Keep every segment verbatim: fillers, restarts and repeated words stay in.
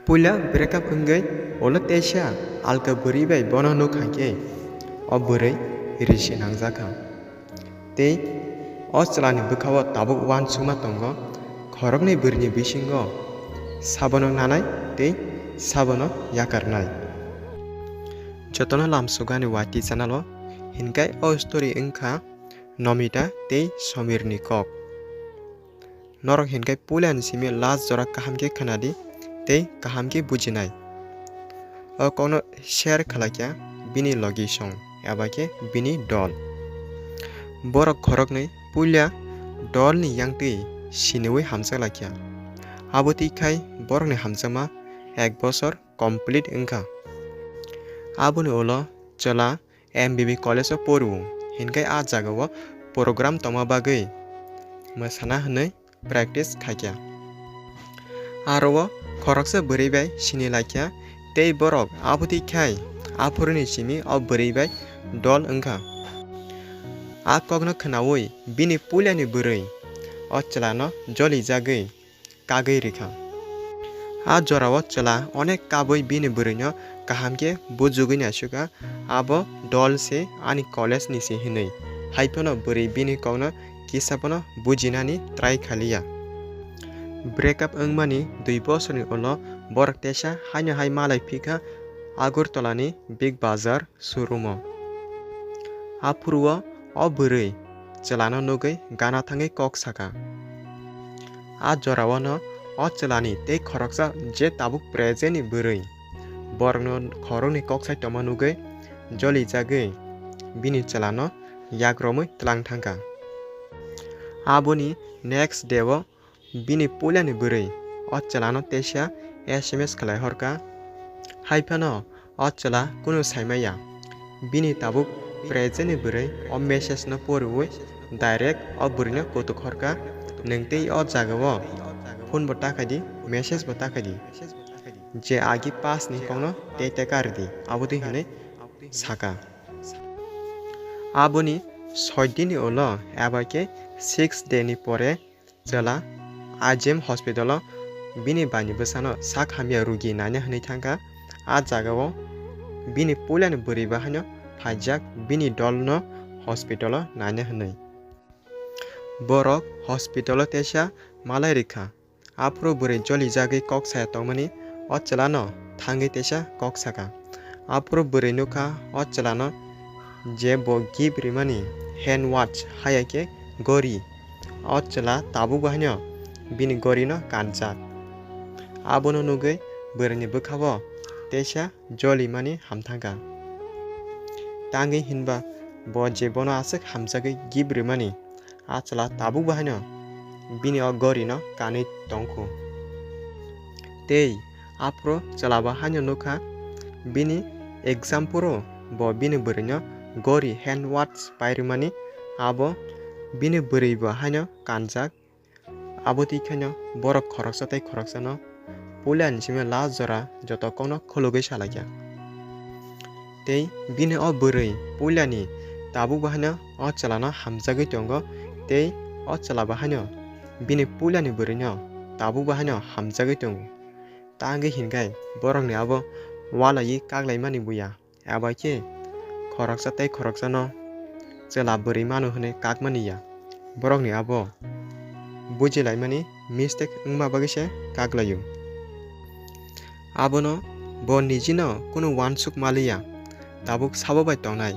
Puila breakup wngwi ulo teisa alka bwrwi bai bono nuk kha khe o bwrwi risi nangjakha. Tei o chwlani bwkhao tabuk uansukma tongo khoroknwi bwrwini bisingo sabono nanai tei sabono yakarnai. Jotono lamsukani Wati channel o hinkhe o story wngkha Nomita tei Somirni kok. Norok hinkhe puilani simi last jora kaham khe khwnadi tei kaham khe bujinai. O kokno share khlaikha bini logi song eba khe bini dol. Borok khoroknwi puila dolni yangtwi siniwi hamjak laikha. Abo twi khai borokni hamjakma ek bosor complete wngkha. Aboni ulo chwla M B B college o porio, hinkhe a jagao program tongma bagwi mwsana hwnwi practice khaikha. Aro o khoroksa bwrwi bai sini laikha, tei borok abo twi khai aphuruni simi o bwrwi bai dol wngkha. A kokno khwnaui bini puilani bwrwi o chwlano jolijagwi kagwi rikha. A jorao chwla onek kabui bini bwrwino kaham khe bujugwi naisukha, abo dol se ani college ni se hinwi. Haiphano bwrwi bini kokno kisa phano bujinani try khaliya. Breakup wngmani dui bosorni ulo borok teisa haino hai malai phikha Agartala ni Big Bazaar showroom o. Aphuru o, o bwrwi chwlano nugwi gana thangwi kok sakha. A jorao no o chwlani tei khoroksa je tabuk present ni bwrwi borokno khoroknwi kok sai tongma nugwi jolijagwi bini chwlano yak romwi tlang thangkha. Aboni next day o bini puilani bwrwi o chwlano teisa S M S khlai horkha. Haiphano o chwla kunu saimaya. Bini tabuk present ni bwrwi o message no poriwi direct o bwrwino kutuk horkha, "Nwng tei o jagao phone bo takhai di, message bo takhai di. Je agi pass ni kokno tei tei karidi," abo twi hinwi sakha. Aboni soi din ni ulo eba khe six day ni pore chwla I G M hospital o bini baini bwsano sak hamya rugi naina hwnwi thangkha. A jagao bini puilani bwrwi bahaino phaijak bini dolno hospital o naina hwnwi. Borok hospital o teisa malai rikha. Aphuru bwrwi jolijagwi kok saya tongmani o chwlano thangwi teisa kok sakha. Aphuru bwrwi nukha o chwlano je bo gift rimani hand watch haya khe gori. O chwla tabuk bahaino bini gorino kanjak. Abono nugwi bwrwini bwkhao teisa jolimani hamthangkha. Tangwi hinba bo je bono aswk hamjagwi gift rimani, a chwla tabuk bahaino bini o gorino kanwi tongkhu. Tei aphuru chwla bo haino nukha bini exam phuru bo bini bwrwino gori hand watch pai rwmani, abo bini bwrwi bo haino kanjak. Abo twi khaino borok khoroksa tei khoroksano puilani simi last jora joto kokno khulugwi salaikha. Tei bini o bwrwi puilani tabuk bahaino o chwlano hamjagwi tongo, tei o chwla bahaino bini puilani bwrwino tabuk bahaino hamjagwi tongo. Tangwi hinkhai borokni abo walaiwi kaklaimani buya. Abo khe khoroksa tei khoroksano chwla bwrwi mano hwnwi kakmani ya. Borokni abo bujilaimani mistake wngma bagwi se kaklaio. Abono bo nijino kunu uansuk maliya, tabuk sabo bai tongnai.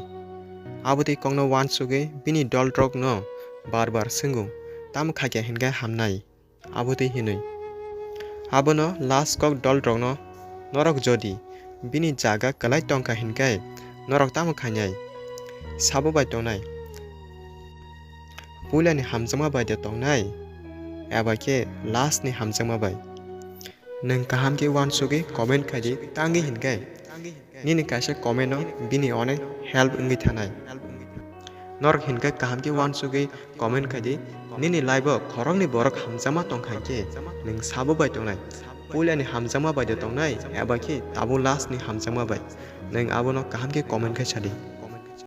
Abo twi kokno uansugwi bini dolrokno bar bar swngo, "Tamo khaikha hinkhe hamnai?" Abo twi hinwi. Abono last kok dolrokno, "Norok jodi bini jaga kwlai tongkha hinkhe norok tamo khainai? Sabo bai tongnai? Puilani hamjakma bai de tongnai, eba khe last ni hamjakma bai?" Nwng kaham khe uansugwi comment khai di, tangwi hinkhe nini kaisa comment no bini onek help wngwi thanai. Norok hinkhe kaham khe uansugwi comment khai di, nini life o khoroknwi borok hamjakma tongkha hinkhe nwng sabo bai tongnai, puilani hamjakma bai de tongnai eba khe tabuk last ni hamjakma bai? Nwng abono kaham khe comment khai sa di.